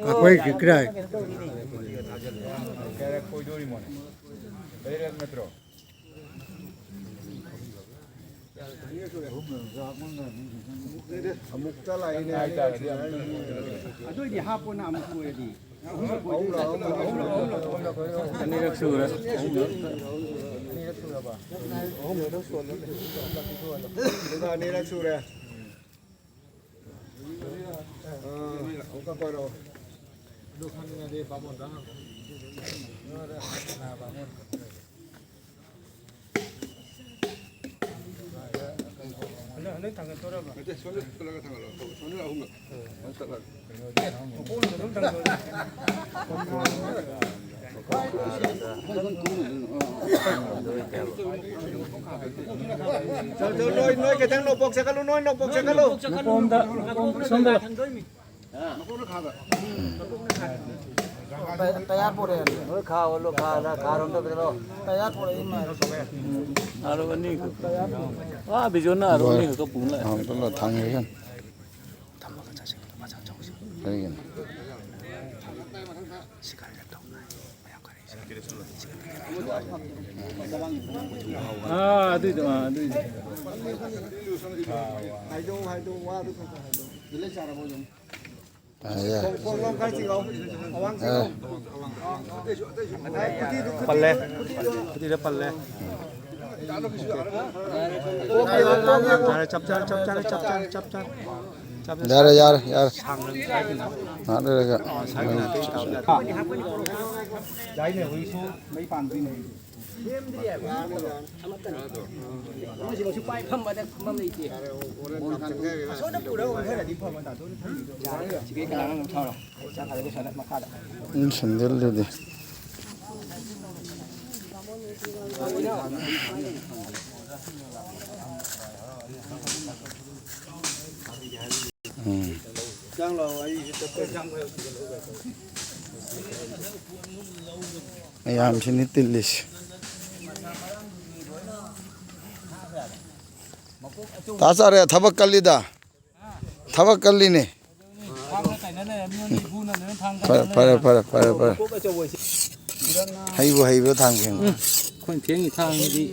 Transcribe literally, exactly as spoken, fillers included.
ꯑꯩꯈꯣꯏ ꯀꯤꯀ꯭ꯔꯥꯏ꯫ ꯑꯗꯨ ꯑꯣꯏꯗꯤ ꯍꯥꯞꯄꯣꯅ ꯑꯃꯨꯛ ꯀꯣꯏꯔꯗꯤ꯫ ꯑꯅꯤꯔꯛ ꯁꯨꯔꯦ꯫ ꯑꯅꯤꯔꯛ ꯁꯨꯔꯦ꯫ ꯑꯥ, ꯑꯃꯨꯛꯀ ꯄꯥꯏꯔꯛꯑꯣ꯫ ꯅꯠꯇꯦ, ꯁꯣꯝꯗ ꯄꯨꯜꯂꯒ ꯊꯥꯡꯒꯠꯂꯣ꯫ ꯁꯣꯝꯗ ꯑꯍꯨꯝꯂꯛ꯫ ꯁꯣꯝꯗ ꯆꯠꯂꯒ꯫ ꯆꯠꯂꯣ, ꯆꯠꯂꯣ, ꯅꯣꯏ, ꯅꯣꯏ ꯈꯤꯇꯪ ꯅꯣꯛꯄꯣꯛ ꯆꯠꯀꯠꯂꯨ, ꯅꯣꯏ ꯅꯣꯛꯄꯣꯛ ꯆꯠꯀꯠꯂꯨ꯫ ꯃꯄꯣꯝꯗ, ꯃꯄꯣꯝ ꯁꯣꯝꯗ꯫ ꯇꯌꯥꯔ ꯄꯨꯔꯛꯑꯦ꯫ ꯅꯣꯏ ꯈꯥꯎ ꯑꯣꯜꯂꯣ, ꯈꯥ-, ꯈꯥꯔꯣꯝꯗ ꯆꯠꯂꯣ꯫ ꯇꯌꯥꯔ ꯄꯨꯔꯛꯏ ꯃꯥꯜꯂꯦ꯫ ꯑꯥꯔꯣ ꯑꯅꯤ ꯈꯛ꯫ ꯑꯥ, ꯕꯤꯖꯣꯟꯅ ꯑꯥꯔꯣ ꯑꯅꯤ ꯈꯛꯇ ꯄꯨ ꯂꯥꯛꯑꯦ꯫ ꯑꯝꯇ ꯊꯥꯡꯉꯦ꯫ ꯀꯔꯤꯒꯤꯅꯣ? ꯑꯥ, ꯑꯗꯨꯏꯗꯣ, ꯑꯥ, ꯑꯗꯨꯏꯗꯣ꯫ ꯍꯥꯏꯗꯣꯛꯎ, ꯍꯥꯏꯗꯣꯛꯎ, ꯋꯥꯗꯨ ꯈꯔ ꯈꯔ ꯍꯥꯏꯗꯣꯛꯎ꯫ ꯅꯨꯗꯜꯁ ꯆꯥꯔꯕꯣ ꯑꯗꯨꯝ? ꯑꯥ, ꯌꯥ꯫ ꯈꯣꯡ-, ꯈꯣꯡꯂꯣꯝ ꯈꯔ ꯆꯤꯡꯉꯧ꯫ ꯑꯋꯥꯡ ꯑꯥ꯫ ꯆꯤꯡꯉꯧ꯫ ꯄꯜꯂꯦ꯫ ꯐꯨꯇꯤꯗ ꯄꯜꯂꯦ꯫ ꯌꯥꯔꯦ, ꯆꯞ ꯆꯥꯔꯦ, ꯆꯞ ꯆꯥꯔꯦ, ꯆꯞ ꯆꯥꯔꯦ, ꯆꯞ ꯆꯥꯔꯦ꯫ ꯆꯞ ꯆꯥꯔꯦ꯫ ꯌꯥꯔꯦ, ꯌꯥꯔꯦ, ꯌꯥꯔꯦ꯫ ꯁꯥꯡꯅ ꯁꯥꯏꯗꯅ꯫ ꯉꯥꯏꯍꯥꯛ ꯂꯩꯔꯒ꯫ ꯌꯥꯏꯅꯦ, ꯍꯧꯖꯤꯛꯁꯨ ꯃꯩ ꯄꯥꯟꯗꯣꯏꯅꯦ꯫ ꯁꯦꯝꯗ꯭ꯔꯤꯑꯕ꯫ ꯃꯣꯏꯁꯤ ꯃꯁꯨ ꯄꯥꯏ ꯐꯝꯕꯗ ꯐꯝꯐꯝ ꯂꯩꯇꯦ꯫ ꯑꯁꯣꯝꯗ ꯄꯨꯔꯒ ꯑꯣꯟꯊꯔꯗꯤ ꯐꯕ, ꯗꯥ ꯇꯣꯟ ꯊꯝꯕꯤꯗꯣ꯫ ꯌꯥꯔꯦ, ꯁꯤꯗꯩ ꯀꯅꯥꯅꯣ ꯑꯗꯨꯝ ꯊꯥꯔꯣ꯫ ꯆꯥꯛ ꯈꯔ ꯂꯣꯏꯁꯜꯂꯦ ꯃꯈꯥꯗ꯫ ꯎꯝ, ꯁꯦꯟꯗꯜꯗꯨꯗꯤ꯫ ꯎꯝ꯫ ꯃꯌꯥꯝꯁꯤꯅꯤ ꯇꯤꯜꯂꯤꯁꯤ꯫ ꯇꯥ ꯆꯥꯔꯦ, ꯊꯕꯛ ꯀꯜꯂꯤꯗ꯫ ꯊꯕꯛ ꯀꯜꯂꯤꯅꯦ꯫ ꯐꯔꯦ, ꯐꯔꯦ, ꯐꯔꯦ, ꯐꯔꯦ, ꯐꯔꯦ꯫ ꯍꯩꯕꯨ ꯍꯩꯕ꯭ꯔꯥ ꯊꯥꯡ ꯐꯦꯡꯕ? ꯑꯩꯈꯣꯏꯅ ꯐꯦꯡꯉꯤ ꯊꯥꯡꯁꯤꯗꯤ꯫